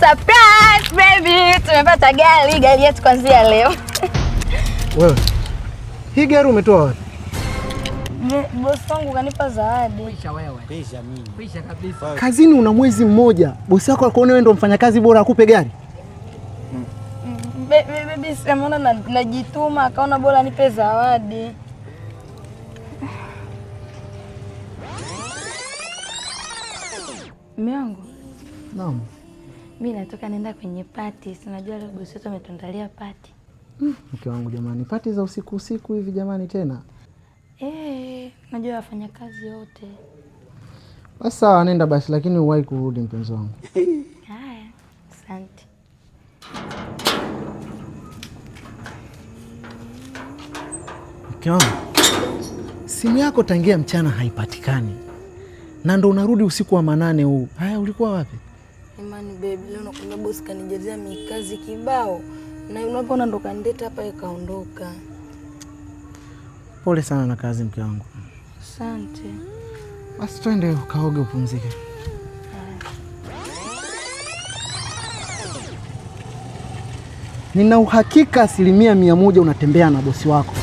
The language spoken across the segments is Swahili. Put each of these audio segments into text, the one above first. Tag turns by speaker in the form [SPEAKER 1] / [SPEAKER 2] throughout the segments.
[SPEAKER 1] Surprise baby, tumepata gari, gari yetu kuanzia leo.
[SPEAKER 2] Wewe, hii gari umetoa wapi?
[SPEAKER 1] Bosi wangu kanipa zawadi.
[SPEAKER 3] Pisha wewe.
[SPEAKER 4] Pisha mimi.
[SPEAKER 3] Pisha kabisa.
[SPEAKER 2] Kazini una mwezi mmoja, bosi wako akaona wewe ndo mfanyakazi bora akupe gari?
[SPEAKER 1] Baby, ameona najituma akaona bora nipe zawadi. Mume wangu.
[SPEAKER 2] Naam.
[SPEAKER 1] Mimi natoka naenda kwenye party. Si unajua leo bosi wetu ametuandalia party.
[SPEAKER 2] Mke wangu jamani, party za usiku usiku hivi jamani tena.
[SPEAKER 1] Najua wafanyakazi wote.
[SPEAKER 2] Basi sawa, nenda basi, lakini uwahi kurudi mpenzi wangu.
[SPEAKER 1] Haya, asante.
[SPEAKER 2] Mke wangu, simu yako tangia mchana haipatikani na ndo unarudi usiku wa manane huu. Haya, ulikuwa wapi?
[SPEAKER 1] Imani baby, leo nakwambia bosi kanijazia mikazi kibao na unapoona ndo kanileta hapa ikaondoka.
[SPEAKER 2] Pole sana na kazi mke wangu.
[SPEAKER 1] Asante.
[SPEAKER 2] Basi twende ukaoge upumzike. Nina uhakika 100% unatembea na bosi wako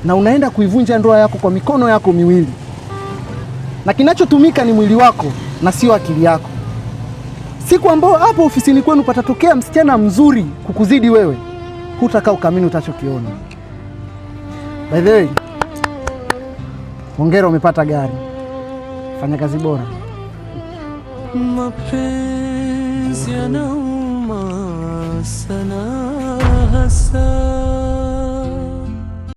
[SPEAKER 2] na unaenda kuivunja ndoa yako kwa mikono yako miwili, na kinachotumika ni mwili wako na sio akili yako. Siku ambayo hapo ofisini kwenu patatokea msichana mzuri kukuzidi wewe, hutakaa ukamini utachokiona. By the way, hongera, umepata gari. Fanya kazi bora.
[SPEAKER 5] Mapenzi yanauma sana hasa.